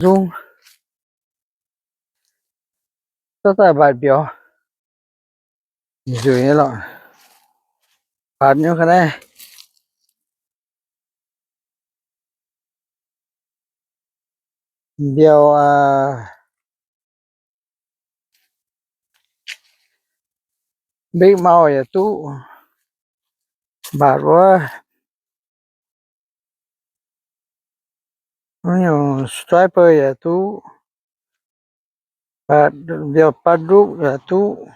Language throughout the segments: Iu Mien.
nzung. Zorqv daaih mbatc mbiauz. Nzueic nyei lorqc. Mbatc nyei ga'naaiv. Mbiauz aac, mbeix mau yaac duqv. Mbatc wuov, wuov nyungc striper yaac duqv. Mbatc mbiauz baan nduqv yaac duqv.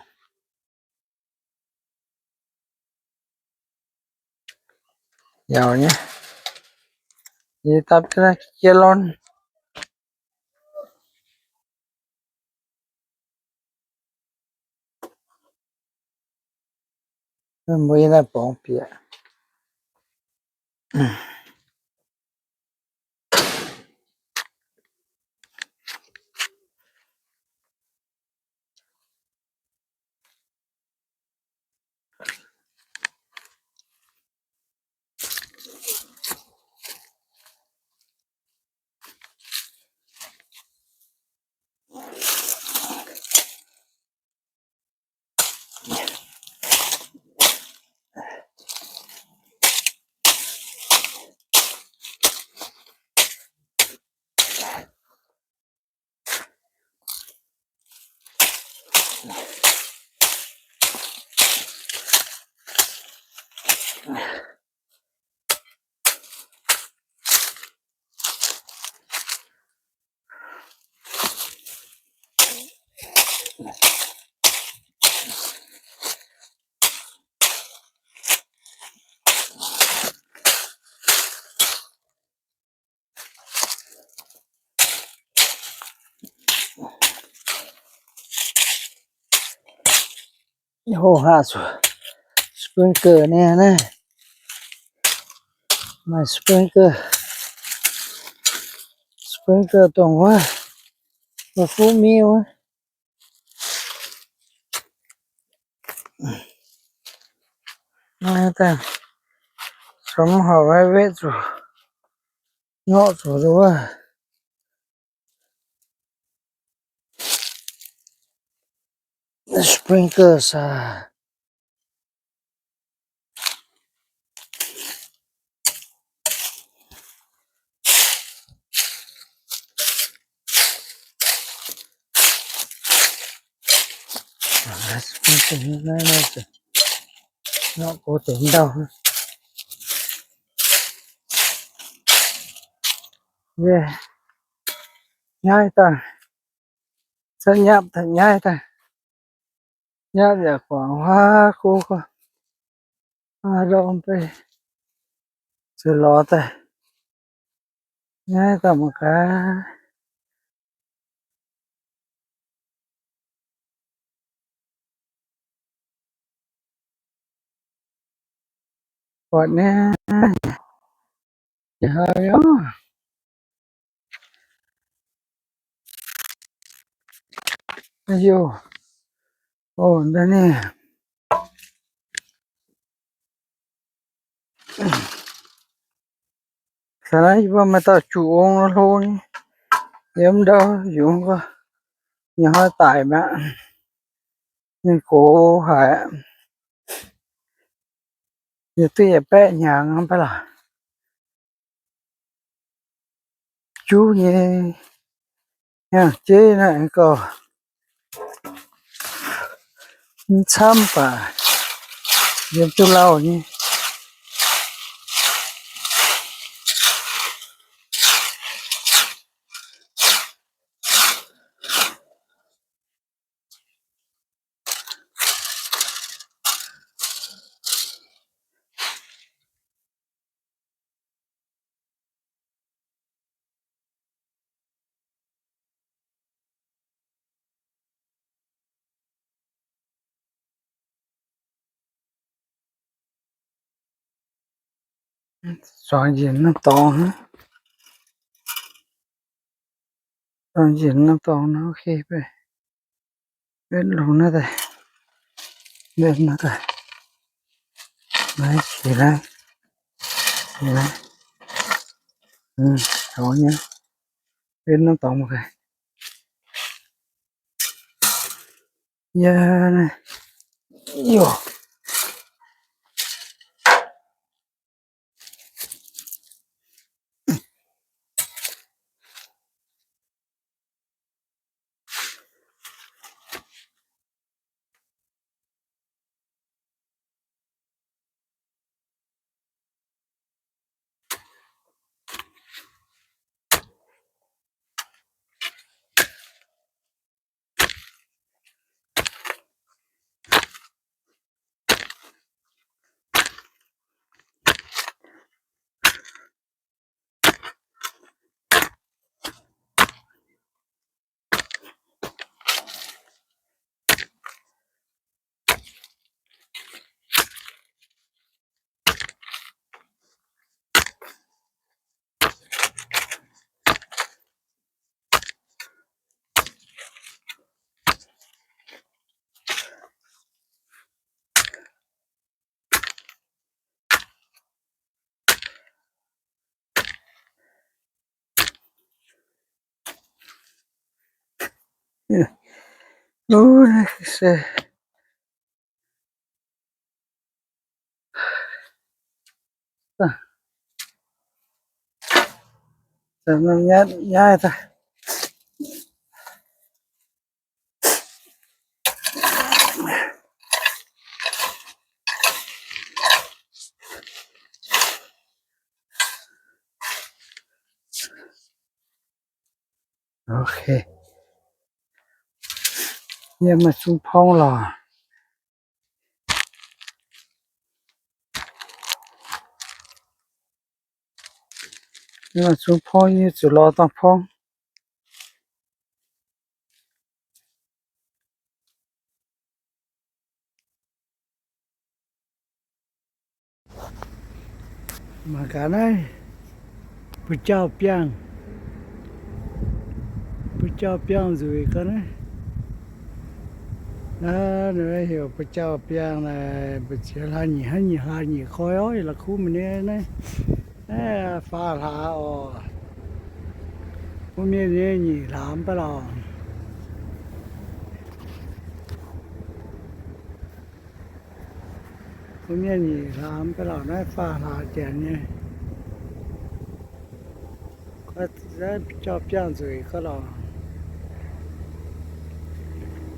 Yaac nyei, yie dapv jienv naaiv jiex lorn. Mbuo yie naaiv borngz bieqc. Hov haav zuqc sprinkler naaiv, maaih sprinkler, sprinkler dongh wuov, wuov fuqv miuv wuov. Naaiv daaih, sou mv horpc maiv wetv zuqc, ngorqv zuqc wuov. Sprinkler aac. Sprinkler naaiv, naaiv nor go deix ndau. Nyaiv daaih, cuotv nyapv daaih nyaiv daaih. Nyapv yaac guangc huaav go, huaav ndorm beiv zuqc lorz daaih. Nyaiv daaih mangc gaax. Buatc nyei, hnoi oc. Aa, o, ndau ninh. Caux naaiv yie mbuo maaih dauh juqc ong hlo nyei, yiem ndau yungz gorx, nyei hnoi daic mi'aqv. Ninh gox haic, yie duqv yietc baeqv hnyangx mv baac laac. Juv nyei, hnyangx-jeiv naaiv gauh mv camv baac yiem duqv lauh nyei. Zuangx njiec norm dorngx hnangv. Zuangx njiec norm dorngx nor, ok, beiv longx naaiv daaih, naaiv daaih, naaiv qiex naaiv, qiex naaiv, ov nyei. Benx norm dorngx mangc gaax. Yie, yoh. Ok. Yie maaih zungv porngv lorqc. Yie maaih zungv porngv, yie zuqc lorz dangh porngv. Mangc gaax naaiv, buoz-jauv biangh, buoz-jauv biangh nzueic gau naaiv. Naaiv heuc buoz-jauv biangh naaic, mbu'ziex hlaax nyeic, hnangv nyeic hlaax nyeic koi orv, la'kuqv mingh nyei naaiv. Naaiv faam hlaax oc. Mbuo mienh nyei nyeic hlaax mv baac lorqc. Mbuo mienh nyeic hlaax mv baac lorqc, naaiv faam hlaax janx nyei. Jauv biangh nzueic gau lorqc.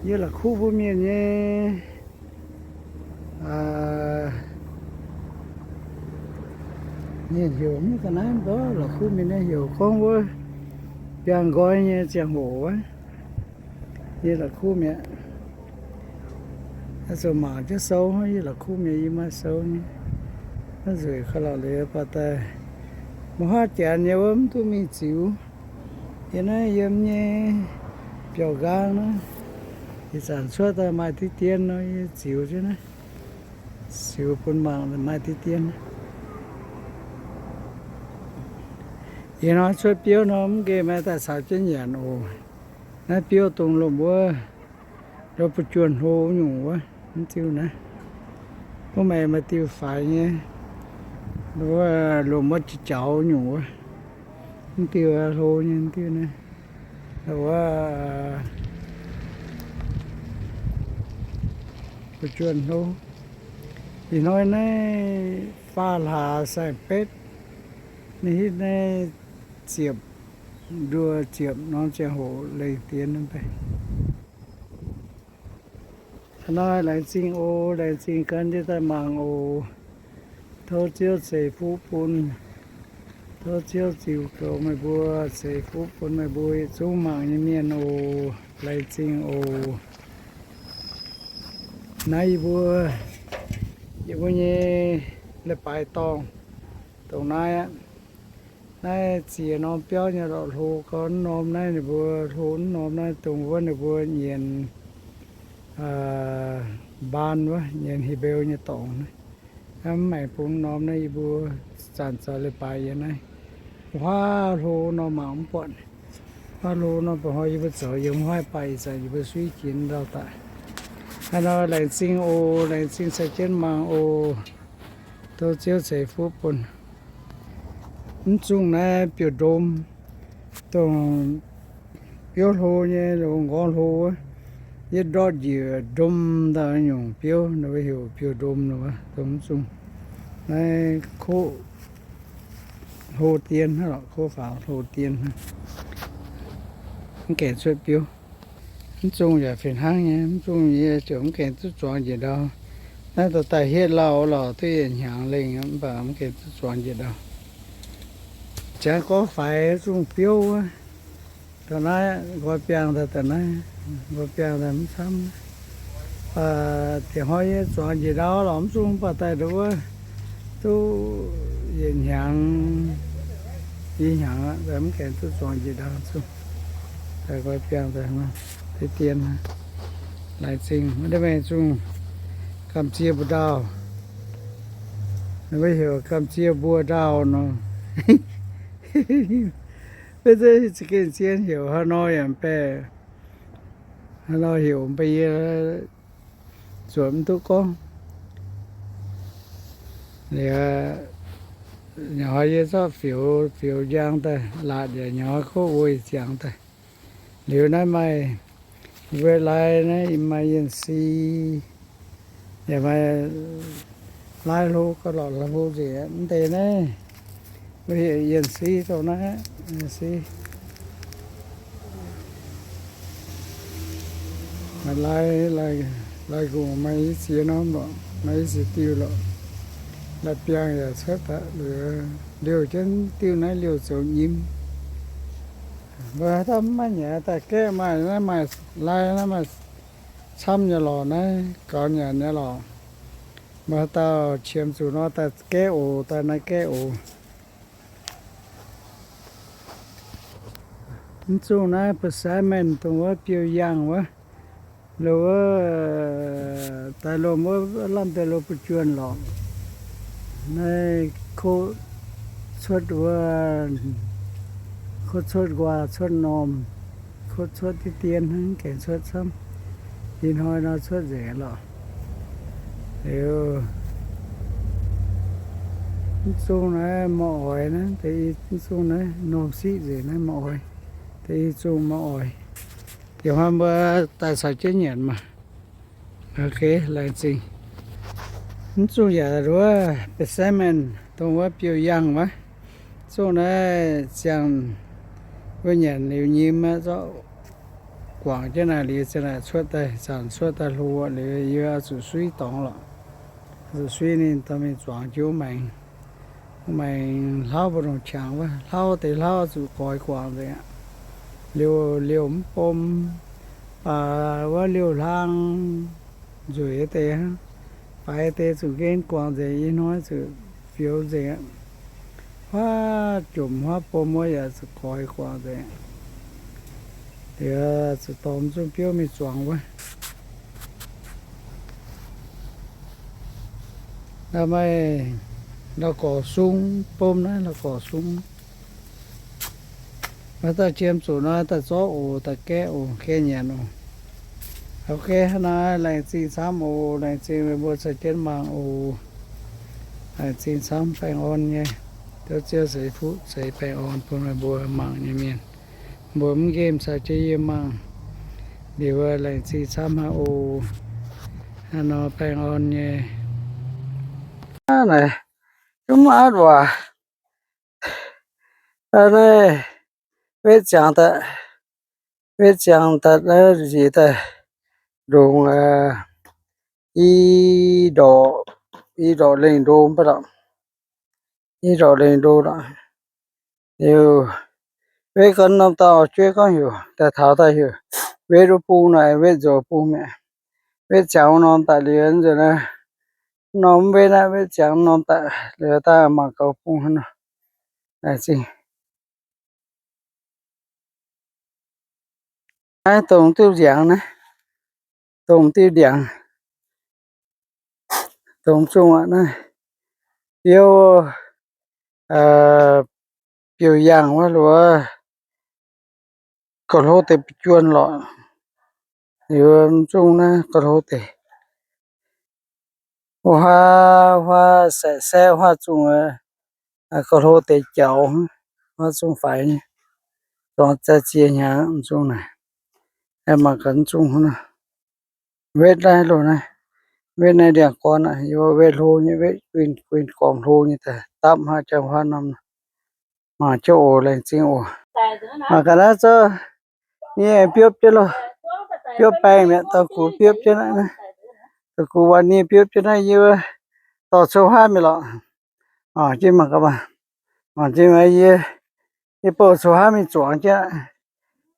Yie la'kuqv mbuo mienh nyei, mienh heuc mv ga'naaiv mv baac la'kuqv mienh nyei heuc gorngv wuov biangh nqoi nyei ziangh hoc wuov. Yie la'kuqv mi'aqv. Zuqc mangc jienv sou, yie la'kuqv mi'aqv, yie maiv sou nyei. Naaiv nzueic gau lorqc, liuz baac daaih mv haih janx nyei wuov mv duqv mingh ziux. Yie naaiv yiem nyei biauv-nqaang naaiv, ih zanc cuotv daaih maaih diqv dien nor, yie ziux jienv naaiv, ziux bun mangc maaih diqv dien. Ih hnoi cuotv biouv nor mv nqemh maaih daaih caux jienv nyanc oc. Naaiv biouv dongh lomh wuov, lomh buo juonh hlo nyungc wuov, mv diuh naaiv. Mv maaih, maaih diuh faix nyei, wuov lomh wuov jaux nyungc wuov, mv diuh hlo nyei, mv diuh naaiv, wuov buo juonh hlo. Ih hnoi naaiv faam hlaax saeng-betv, ninh hitv naaiv ziepc, nduoh ziepc norm ziangh hoc leih dien nor. Hnoi laengz zingh oc, laengz zingh gan jienv daaih mangc oc. Tov Ziouv ceix fuqv bun, tov Ziouv ziux goux meih mbuo, ceix fuqv bun meih mbuo yietc zungv mangc nyei mienh oc. Laengz zingh oc. Naaiv yie mbuo, yie mbuo nyei leiz-baaix dorngh dongh naaiv aqv. Naaiv ziex norm biauv nyei lorqc, hlo gau norm naaiv ninh mbuo, hlo norm naaiv dongh wuov ninh mbuo nyienz mbaan wuov, nyienz Hipv^lu nyei dorngx naaiv. Mv maengx bun norm naaiv yie mbuo zanc zoux leiz-baaix yiem naaiv. Huaav hlo nor mangc mv buatc. Huaav hlo nor ba'hnoi yie mbuo zoux yiem huaav baaih ih zanc yie mbuo suiv jiex ndau daaih. Hnangv nor laengz zingh oc, laengz zingh caux jienv mangc oc. Tov Ziouv ceix fuqv bun. Mv zungh naaiv biouv-ndom, Dongh biouv hlo nyei, loz-nqorngv hlo wuov, yietv ndortv njiec ndom daaih nyungc biouv, ninh mbuo heuc biouv-ndom wuov, dongh mv zungh. Naaiv koqv hlo dien hnangv lorqc, koqv faaux hlo dien hnangv. Mv gaengh cuotv biouv. Mv zungh yaac fih hnangv nyei, mv zungh yie ziouc mv gaengh duqv zuangx njiec ndau. Naaiv dorh daaih hietv lauh lorqc, duqv yietc hnyangx lengh, mv baac mv gaengh duqv zuangx njiec ndau. Ziangx gorngv faix zungh biouv wuov, da'naaiv nqoi biangh daaih, da'naaiv nqoi biangh daaih mv camv. Baac diex hnoi yie zuangx njiec ndau lorqc, mv zungh baac daaih nduov wuov duqv yietc hnyangx, i hnyangx aqv, mv gaengh duqv zuangx njiec ndau zungh. Daaih nqoi biangh daaih deix dien, laengz zingh wuov deix mengh zungh gamh nziex mbuo ndaauh. Ninh mbuo heuc gamh nziex mbuo ndaauh nor. Mv zeiz za'gengh zien heuc haaix nor yaac mv baeqc, haaix nor heuc mv baac yie zuotc mv duqv gorngv. Liuz, nyanc hnoi yie zorqv fioux, fioux njang daaih, laatc yaac nyanc hnoi koqv wuov ziangx daaih. Liuz naaiv maaih weic lai naaiv maaih yienh si, yaac maaih lai hlo gauh lorqc, hlo nzengc aqv. Mv deix naaiv mbuo heuc yienh si dongh naaiv, yienh si. Maaih lai, lai, lai gungh maaih i ziex norm lorqc, maaih i ziex diuh lorqc. Lai biangh yaac cuotv daaih liuz, liouh jienv diuh naaiv liouh zoux nyim. Mbuo haaix dauh mv maaih nyanc daaih gaeqv maaih, naaiv maaih lai, naaiv maaih camv nyei lorqc, naaiv gaux nyanc nyei lorqc. Mbuo haaix dauh qiemx zuqc nor daaih gaeqv oc, daaih naaiv gaeqv oc. Mv zungh naaiv persimmon dongh wuov biouv-yangh wuov, lo wuov daaih lomh wuov lamh deix lo buo juonh lorqc. Naaiv kotv cuotv wuov, kotv cuotv nquaah cuotv normh, kotv cuotv diqv dien hnangv, gaengh cuotv camv. Ih hnoi nor cuotv nzengc lorqc. Liuz, mv zungh naaiv mor oix naaiv, deix i mv zungh naaiv normh siqv nzengc naaiv mor oix. Deix i zungh mor oix. Diex hnoi mbuo daaih caux jienv nyanc maah. Ok, laengz zingh. Mv zungh yaac nduov persimmon dongh wuov biouv-yangh wuov. Zungh naaiv ziangh mbuo nyanc liuz nyim aqv, zorqv guangc jienv naaic liuz ziang naaic cuotv daaih, zanc cuotv daaih hlo liuz yie oix zuqc suiv dorngx lorqc. Zuqc suiv ninh dorh mingh zuangx jienv maengx, maengx hlauv mbu'ndongx qangx wuov, hlauv deix hlauv zuqc goix guangc nzengc aqv. Liouh, liouh mv bom, baac wuov liouh hlang nzueic deix, faix deix zuqc nqen guangc nzengc, ih hnoi zuqc fioux nzengc aqv. Huaav jomc huaav bom wuov yaac zuqc goix guangc nzengc. Liuz zuqc dorh zungh biouv mingh zuangx wuov. Naaiv maaih lauh gorc sung, bom naaiv lauh gorc sung. Maaih dauh jiem zuqc nor daaih zorqv oc, daaih gaeqv oc, gaeqv nyanc oc. Ok, hnangv naaiv laengz zingh camv oc, laengz zingh meih mbuo caux jienv mangc oc. Laengz zingh camv, baengh orn nyei. Tov Ziouv ceix fuqv ceix baengh orn bun meih mbuo mangc nyei mienh. Mbuo mv nqemh caux jienv yie mangc liuz, laengz zingh camv haic oc. Hnangv nor baengh orn nyei. Aav, naaiv zungv mv atv waac. Naaiv wetv ziangx daaih, wetv ziangx daaih naaiv nziex daaih ndongc i ndorqc, i ndorqc lengh ndo mv baac lorqc, i ndorqc lengh ndo lorqc. Liuz, wetv gorn norm dauh jueiv gorngv heuc daaih taux daaih heuc wetv wuov bung naaic, wetv nzox bung mi'aqv. Wetv ziangx norm daaih liuz nzunc naaiv, norm mv wetv naaiv, wetv ziangx norm daaih liuz daaih mangc gaux bung hnangv nor. Laengz zingh. Naaiv dongh diuh ndiangx naaiv, dongh diuh ndiangx, dongh zungh aqv naaiv. Biouv, biouv-yangh wuov loz, gauh hlo deix buv juonh lorqc. Liuz zungh naaiv gauh hlo deix. Huaav, huaav saeqv saeqv huaav zungh, gauh hlo deix jaux, huaav zungh faix nyei. Zuangx za'gengh hnyangx mv zungv naaic. Mangc gaax mv zungh hnangv nor. Wetv naaiv loh naaiv, wetv naaiv ndiangx-gorn aqv, yie mbuo wetv hlo nyei, wetv guinh gormx hlo nyei daaih dapv hnangv jangx huaav norm. Mangc jienv oc, laengz zingh oc. Mangc gaax naaiv zouv nyei biopv jienv loh. Biopv baengh mi'aqv, dauh gux biopv jienv naaiv, dauh gux waanc nie biopv jienv naaiv, yie dorh cou huaav mingh lorqc. Mangc jienv mangc gaax, mangc jienv yie, yie bouh cou huaav mingh zuangx jienv.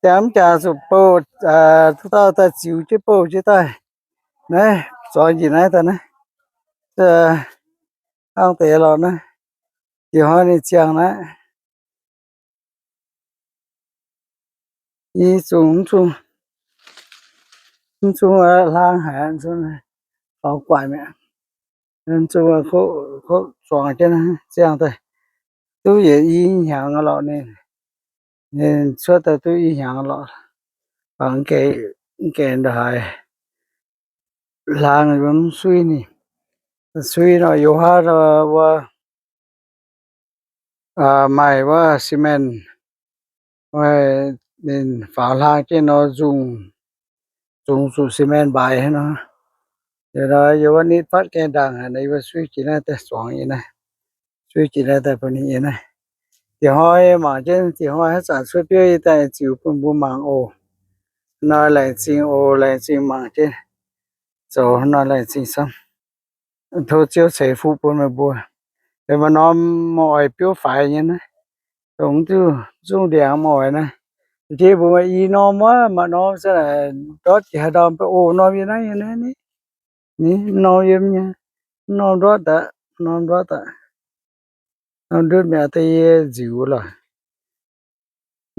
Ziangh mv jaax zuqc bouh, dauh dauh daaih ziux jienv bouh jienv daaih. Naaiv zuangx njiec naaiv daaih naaiv. Hnangv deix lorqc naaiv. Diex hnoi ninh ziangh naaiv. Ih zungh, mv zungh hlaang haic, faaux guaaic mi'aqv. Mv zungh kov zuangx jienv ziangh daaih. Duqv yietc i hnyangx lorqc ninh. Ninh cuotv daaih duqv i hnyangx lorqc. Mv gaengh ndongc haaix hlaang mv suiv ninh. Suiv nor, youz haav nor wuov maaih wuov cement, ninh faaux hlaang jienv nor nzungh, zungx zuqc cement mbaix nor. Liuz nor yie wuov nitv fatv gaengh ndaangc haic nor, yie wuov suiv jiex naaiv daaih zuangx yie naaiv, suiv jiex naaiv daaih bun ninh yie naaiv. Diex hnoi mangc jienv diex hnoi haaix zanc cuotv biouv yie daaih ziux bun mbuo mangc oc. Hnoi laengz zingh oc, laengz zingh mangc jienv. Zoux hnoi laengz zingh camv. Tov Ziouv ceix fuqv bun meih mbuo. Maaih norm mv oix biouv faix nyei naaiv, dongh mv zungh ndiangx mv oix naaiv. Jiex mbuo maaih i norm wuov, maaih norm se naaic ndortv jiex haaix ndau mv baac oc, norm yiem naaiv, yiem naaiv ni, ni norm yiem nyei, norm ndortv daaih, norm ndortv daaih, norm ndutv mi'aqv, da'yie nziux lorqc.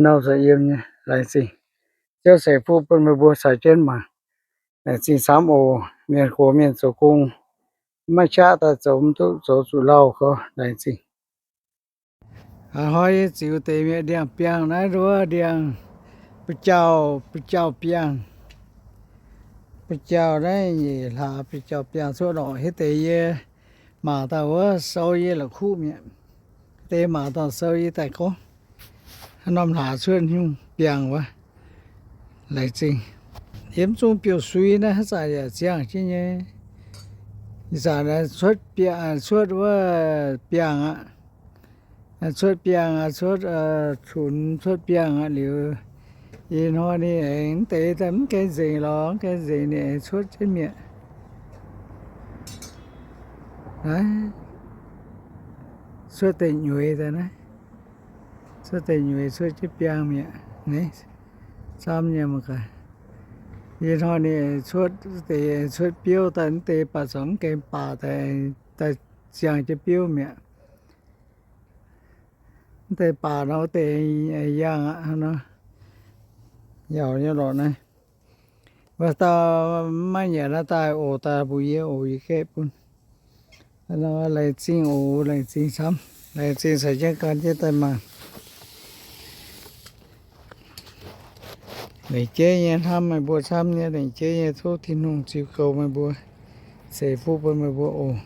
Norm za'yiem nyei, laengz zingh. Ziouv ceix fuqv bun meih mbuo caux jienv mangc. Laengz zingh camv oc. Mienh gox mienh zoux gong, maiv qaqv daaih zoux mv duqv, zoux zuqc lauh gorx. Laengz zingh. A'hnoi yie ziux deix mienh ndiangx-biangh naaiv nduov ndiangx, bu jauh, bu jauh biangh. Bu jauh naaiv nyeic hlaax bu jauh biangh cuotv lorqc. Hiuv deix yie mangc dauh wuov sou yie la'kuqv mi'aqv. Deix mangc dauh sou yie daaih gorngv, haaix norm hlaax cuotv nyungc biangh wuov. Laengz zingh. Yiem zungv biouv-sui naaiv haaix zanc yaac ziangh jienv nyei. Ih zanc cuotv, cuotv wuov biangh aqv. Cuotv biangh aqv, cuotv cunx, cuotv biangh aqv liuz, ih hnoi ninh aengx mv deix daaih mv gaengh nzengc lorqc, mv gaengh nzengc ninh aengx cuotv jienv mi'aqv. Naaiv cuotv deix nyueiz daaih naaiv, cuotv deix nyueiz cuotv jienv biangh mi'aqv. Naaiv camv nyei mangc gaax. Ih hnoi ninh cuotv deix, cuotv biouv daaih mv deix baac corc mv gaengh baac daaih, daaih ziangh jienv biouv mi'aqv. Mv deix baac nor wuov deix yangh aqv nor. Yaac nyei lorqc naaiv. Wuov dauh maiv nyanc naaiv daaih oc, daaih mbuox yie oc, yie gaeqv bun. Laengz zingh oc, laengz zingh camv. Laengz zingh caux jienv gan jienv daaih mangc. Lengc jeiv nyei hnamv meih mbuo camv nyei, lengc jeiv nyei tov Tin-Hungh ziux goux meih mbuo, ceix fuqv bun meih mbuo oc.